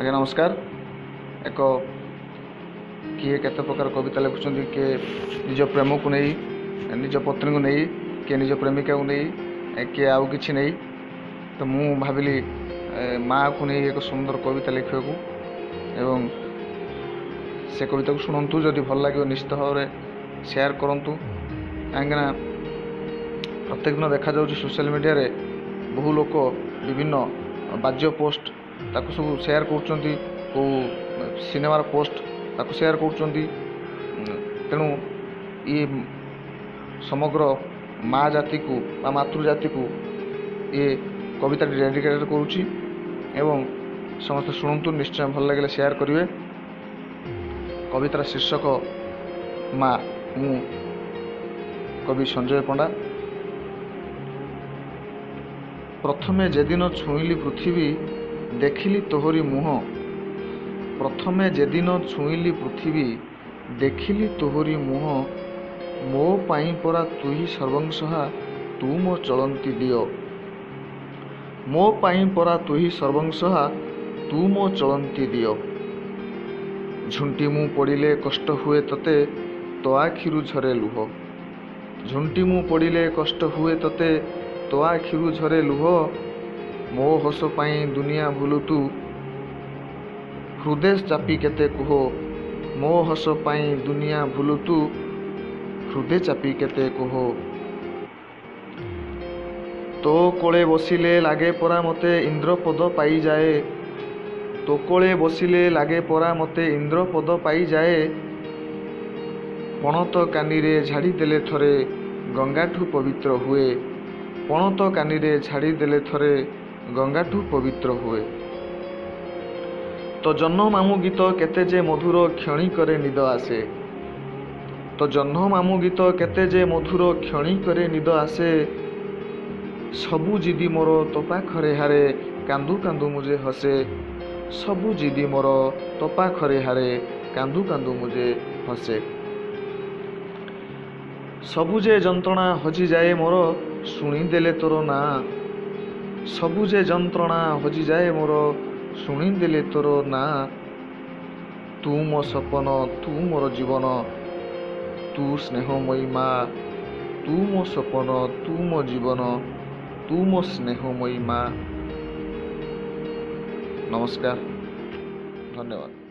ଆଜ୍ଞା ନମସ୍କାର। ଏକ କିଏ କେତେ ପ୍ରକାର କବିତା ଲେଖୁଛନ୍ତି, କିଏ ନିଜ ପ୍ରେମକୁ ନେଇ, ନିଜ ପତ୍ନୀକୁ ନେଇ, କିଏ ନିଜ ପ୍ରେମିକାକୁ ନେଇ, କିଏ ଆଉ କିଛି ନେଇ। ତ ମୁଁ ଭାବିଲି ମାଆକୁ ନେଇ ଏକ ସୁନ୍ଦର କବିତା ଲେଖିବାକୁ ଏବଂ ସେ କବିତାକୁ ଶୁଣନ୍ତୁ। ଯଦି ଭଲ ଲାଗିବ ନିଶ୍ଚିତ ଭାବରେ ସେୟାର କରନ୍ତୁ, କାହିଁକିନା ପ୍ରତ୍ୟେକ ଦିନ ଦେଖାଯାଉଛି ସୋସିଆଲ ମିଡ଼ିଆରେ ବହୁ ଲୋକ ବିଭିନ୍ନ ବାଜ୍ୟ ପୋଷ୍ଟ ତାକୁ ସବୁ ସେୟାର କରୁଛନ୍ତି, କେଉଁ ସିନେମାର ପୋଷ୍ଟ ତାକୁ ସେୟାର କରୁଛନ୍ତି। ତେଣୁ ଇଏ ସମଗ୍ର ମା ଜାତିକୁ ବା ମାତୃଜାତିକୁ ଇଏ କବିତାଟି ଡେଡିକେଟେଡ଼ କରୁଛି ଏବଂ ସମସ୍ତେ ଶୁଣନ୍ତୁ, ନିଶ୍ଚୟ ଭଲ ଲାଗିଲେ ସେୟାର କରିବେ। କବିତାର ଶୀର୍ଷକ ମା। ମୁଁ କବି ସଞ୍ଜୟ ପଣ୍ଡା। ପ୍ରଥମେ ଯେଦିନ ଛୁଇଁଲି ପୃଥିବୀ, ଦେଖିଲି ତୋହରି ମୁହଁ। ପ୍ରଥମେ ଯେଦିନ ଛୁଇଁଲି ପୃଥିବୀ, ଦେଖିଲି ତୋହରି ମୁହଁ। ମୋ ପାଇଁ ପରା ତୁହି ସର୍ବଂସହା, ତୁ ମୋ ଚଳନ୍ତି ଦିଅ। ମୋ ପାଇଁ ପରା ତୁହି ସର୍ବଂସହା, ତୁ ମୋ ଚଳନ୍ତି ଦିଅ। ଝୁଣ୍ଟି ମୁଁ ପଡ଼ିଲେ କଷ୍ଟ ହୁଏ ତୋତେ, ତୋ ଆଖିରୁ ଝରେ ଲୁହ। ଝୁଣ୍ଟି ମୁଁ ପଡ଼ିଲେ କଷ୍ଟ ହୁଏ ତୋତେ, ତୋ ଆଖିରୁ ଝରେ ଲୁହ। ମୋ ହସ ପାଇଁ ଦୁନିଆ ଭୁଲୁ ତୁ, ହୃଦୟ ଚାପି କେତେ କୁହ। ମୋ ହସ ପାଇଁ ଦୁନିଆ ଭୁଲୁ ତୁ, ହୃଦୟ ଚାପି କେତେ କୁହ। ତୋ କୋଳେ ବସିଲେ ଲାଗେ ପରା ମୋତେ ଇନ୍ଦ୍ରପଦ ପାଇଯାଏ। ତୋ କୋଳେ ବସିଲେ ଲାଗେ ପରା ମୋତେ ଇନ୍ଦ୍ରପଦ ପାଇଯାଏ। ପଣତ କାନିରେ ଝାଡ଼ିଦେଲେ ଥରେ ଗଙ୍ଗାଠୁ ପବିତ୍ର ହୁଏ। ପଣତ କାନିରେ ଝାଡ଼ିଦେଲେ ଥରେ ଗଙ୍ଗାଠୁ ପବିତ୍ର ହୁଏ। ତୋ ଜହ୍ନ ମାମୁଁ ଗୀତ କେତେ ଯେ ମଧୁର, କ୍ଷଣିକରେ ନିଦ ଆସେ। ତୋ ଜହ୍ନ ମାମୁଁ ଗୀତ କେତେ ଯେ ମଧୁର, କ୍ଷଣିକରେ ନିଦ ଆସେ। ସବୁ ଜିଦି ମୋର ତୋ ପାଖରେ ହାରେ, କାନ୍ଦୁ କାନ୍ଦୁ ମୁଁ ଯେ ହସେ। ସବୁ ଜିଦି ମୋର ତୋ ପାଖରେ ହାରେ, କାନ୍ଦୁ କାନ୍ଦୁ ମୁଁ ଯେ ହସେ। ସବୁ ଯେ ଯନ୍ତ୍ରଣା ହଜିଯାଏ ମୋର, ଶୁଣିଦେଲେ ତୋର ନାଁ। ସବୁ ଯେ ଯନ୍ତ୍ରଣା ହଜିଯାଏ ମୋର, ଶୁଣିଦେଲେ ତୋର ନାଁ। ତୁ ମୋ ସପନ, ତୁ ମୋର ଜୀବନ, ତୁ ସ୍ନେହମୟୀ ମା। ତୁ ମୋ ସପନ, ତୁ ମୋ ଜୀବନ, ତୁ ମୋ ସ୍ନେହମୟୀ ମା। ନମସ୍କାର, ଧନ୍ୟବାଦ।